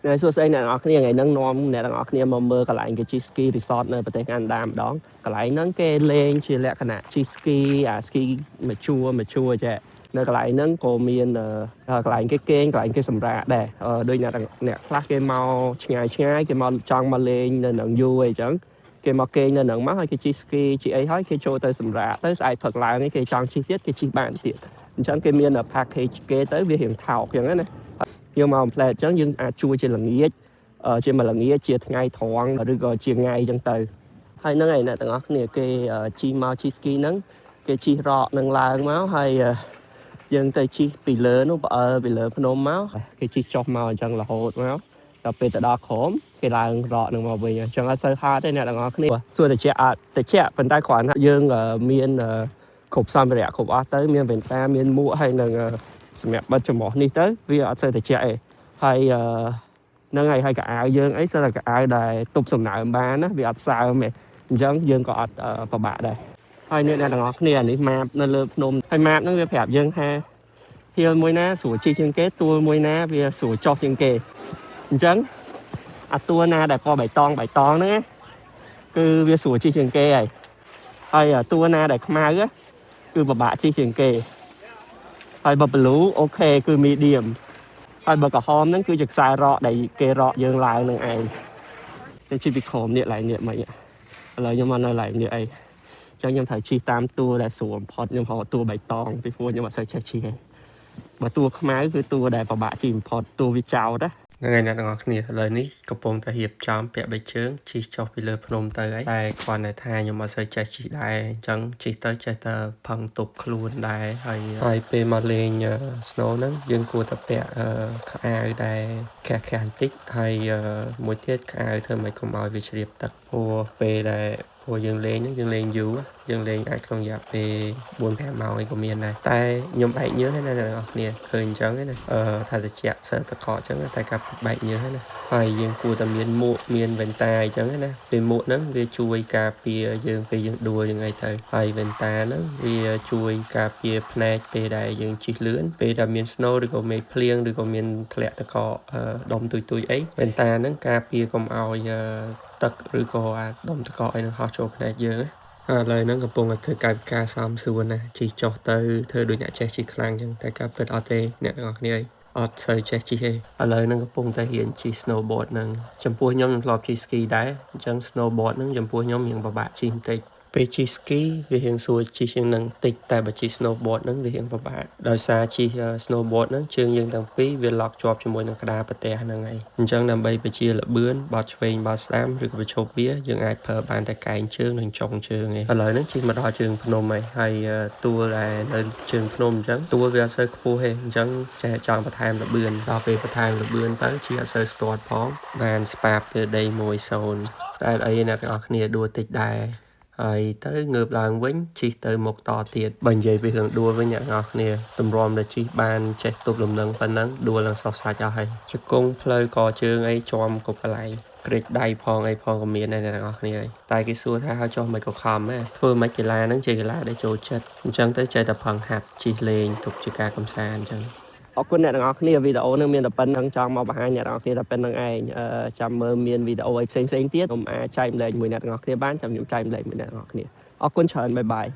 ថ្ងៃសួស្តីអ្នកទាំងអស់គ្នាថ្ងៃហ្នឹងនាំអ្នកទាំងអស់គ្នាមកមើលកន្លែងគេជិះ ski resort នៅប្រទេសកាណាដាម្ដងកន្លែងហ្នឹងគេលេងជាលក្ខណៈជិះ ski អា ski មួយជួរមួយជួរចេះនៅកន្លែងហ្នឹងក៏មានកន្លែងគេគេងកន្លែងគេសម្រាកដែរដូចអ្នកអ្នកខ្លះគេមកឆ្ងាយឆ្ងាយគេមកចង់មកលេងនៅនឹងយូរអីចឹងគេមកគេងនៅនឹងមកហើយគេជិះ ski ជិះអីហើយគេចូលទៅសម្រាកទៅស្អែកព្រឹកឡើងនេះគេចង់ជិះទៀតគេជិះបានទៀតអញ្ចឹងគេមាន package គេទៅវារៀងថោកចឹងណាយើងមកផ្លែអញ្ចឹងយើងអាចជួលជាល្ងាចជាមួយល្ងាចជាថ្ងៃត្រង់ឬក៏ជាថ្ងៃអញ្ចឹងទៅហើយហ្នឹងឯងអ្នកទាំងអស់គ្នាគេជិះមកជិះ ski ហ្នឹងគេជិះរកនឹងឡើងមកហើយយើងទៅជិះពីលើនោះផ្អើលពីលើភ្នំមកគេជិះចុះមកអញ្ចឹងរហូតមកដល់ពេលទៅដល់ក្រោមគេឡើងរកនឹងមកវិញអញ្ចឹងអត់សូវហត់ទេអ្នកទាំងអស់គ្នាសួរតិចអត់តិចប៉ុន្តែគ្រាន់តែយើងមានគ្រប់សម្ភារៈគ្រប់អស់ទៅមានវ៉ែនតាមានមួកហើយនឹងសម្រាប់បិទច្រមុះនេះទៅវាអត់សូវតិចទេហើយហ្នឹងហើយហើយកៅអៅយើងអីសិតតែកៅអៅដែលទប់សំណើមបានណាវាអត់សើមទេអញ្ចឹងយើងក៏អត់ពិបាកដែរហើយនេះអ្នកទាំងអស់គ្នានេះ map នៅលើភ្នំហើយ map ហ្នឹងវាប្រាប់យើងថា hill មួយណាស្រួលជិះជាងគេទួលមួយណាវាស្រួលចុះជាងគេអញ្ចឹងអាទួលណាដែលពណ៌បៃតងបៃតងហ្នឹងគឺវាស្រួលជិះជាងគេហើយហើយទួលណាដែលខ្មៅគឺពិបាកជិះជាងគេហើយបើ blue OK គឺ medium ហើយបើក្រហមហ្នឹងគឺជាខ្សែរកដែលគេរកយើងឡើងនឹងឯងទៅជិះពីក្រោមនេះឡើងនេះមិនឥឡូវខ្ញុំមកនៅឡើងនេះអីចឹងខ្ញុំត្រូវជិះតាមទួលដែលស្រួលបំផុតខ្ញុំរកទួលបៃតងពីព្រោះខ្ញុំអត់សូវចេះជិះទេបើទួលខ្មៅគឺទួលដែលពិបាកជិះបំផុតទួលវាចោតណា ហ្នឹងហើយអ្នកទាំងអស់គ្នាឥឡូវនេះកំពុងតែរៀបចំពាក់បៃជើងជិះចុះពីលើភ្នំទៅហើយតែគ្រាន់តែថាខ្ញុំអត់សូវចេះជិះដែរអញ្ចឹងជិះទៅចេះតែផឹងទប់ខ្លួនដែរហើយហើយពេលមកលេង snow ហ្នឹងយើងគួរតែពាក់ខោអាវដែលក្រាស់ក្រាស់បន្តិចហើយមួយទៀតខោអាវធ្វើម៉េចកុំឲ្យវាជ្រាបទឹកព្រោះពេលដែលព្រោះយើងលេងហ្នឹងយើងលេងយូរយើងលេងអាចក្នុងរយៈពេល4 5ម៉ោងអីក៏មានដែរតែខ្ញុំបែកញើសណាអ្នកទាំងអស់គ្នាឃើញអញ្ចឹងណាអឺថាតិចសើតកកអញ្ចឹងតែការបែកញើសណាហើយយើងគួរតែមានមួកមានវ៉ែនតាអញ្ចឹងណាពេលមួកហ្នឹងវាជួយការពារយើងពេលយើងដួលយើងអីទៅហើយវ៉ែនតាហ្នឹងវាជួយការពារភ្នែកពេលដែលយើងជិះលឿនពេលដែលមាន snow ឬក៏មេឃភ្លៀងឬក៏មានធ្លាក់ទឹកកកដុំទុយៗអីវ៉ែនតាហ្នឹងការពារកុំឲ្យទឹកឬក៏អាដុំទឹកកកអីហ្នឹងហោះចូលភ្នែកយើងណាឥឡូវហ្នឹងកំពុងតែធ្វើកាយវិការសមសួនណាជិះចុះទៅធ្វើដូចអ្នកចេះជិះខ្លាំងចឹងតែការពិតអត់ទេអ្នកទាំងអស់គ្នាអើយអត់សូវចេះជិះទេឥឡូវហ្នឹងកំពុងតែរៀនជិះ snowboard ហ្នឹងចំពោះខ្ញុំខ្ញុំធ្លាប់ជិះ ski ដែរអញ្ចឹង snowboard ហ្នឹងចំពោះខ្ញុំរៀងពិបាកជិះបន្តិចពេលជិះ ski វារៀងស្រួលជិះជាងនឹងតិចតែបើជិះ snowboard ហ្នឹងវារៀងពិបាកដោយសារជិះ snowboard ហ្នឹងជើងយើងទាំងពីរវាឡក់ជាប់ជាមួយនឹងក្តារប្រទេសហ្នឹងហើយអញ្ចឹងដើម្បីបញ្ជាល្បឿនបត់ឆ្វេងបត់ស្ដាំឬក៏បញ្ឈប់វាយើងអាចប្រើបានតែកែងជើងនិងចុងជើងឯងឥឡូវហ្នឹងជិះមកដល់ជើងភ្នំហើយហើយទួលដែលនៅជើងភ្នំអញ្ចឹងទួលវាអត់សូវខ្ពស់ទេអញ្ចឹងចេះចង់បន្ថែមល្បឿនដល់ពេលបន្ថែមល្បឿនទៅជិះអត់សូវស្ទាត់ផងបានស្ប៉ាបទៅដី1-0តែអីអ្នកទាំងអស់គ្នាដួលតិចដែរហើយទៅងើបឡើងវិញជិះទៅមុខតទៀតបើនិយាយពីរឿងដួលវិញអ្នកទាំងអស់គ្នាទម្រាំតែជិះបានចេះទប់លំនឹងប៉ុណ្ណឹងដួលឡើងសោះសាច់អស់ហើយជង្គង់ផ្លូវកជើងអីជាំគ្រប់កន្លែងក្រិចដៃផងអីផងក៏មានដែរអ្នកទាំងអស់គ្នាហើយតែគេសួរថាហើយចុះមិនក៏ខំដែរធ្វើមិនកីឡាហ្នឹងជាកីឡាដែលចូលចិត្តអញ្ចឹងទៅចេះតែផឹងហាត់ជិះលេងទុកជាការកំសាន្តអញ្ចឹង អរគុណអ្នកទាំងអស់គ្នាវីដេអូនឹងមានតែប៉ុណ្្នឹងចង់មកបង្ហាញអ្នកទាំងអស់គ្នាតែប៉ុណ្្នឹងឯងអឺចាំមើលមានវីដេអូអីផ្សេងផ្សេងទៀតខ្ញុំអាចចែករំលែកមួយអ្នកទាំងអស់គ្នាបានចាំខ្ញុំចែករំលែកមួយអ្នកទាំងអស់គ្នាអរគុណច្រើន bye bye.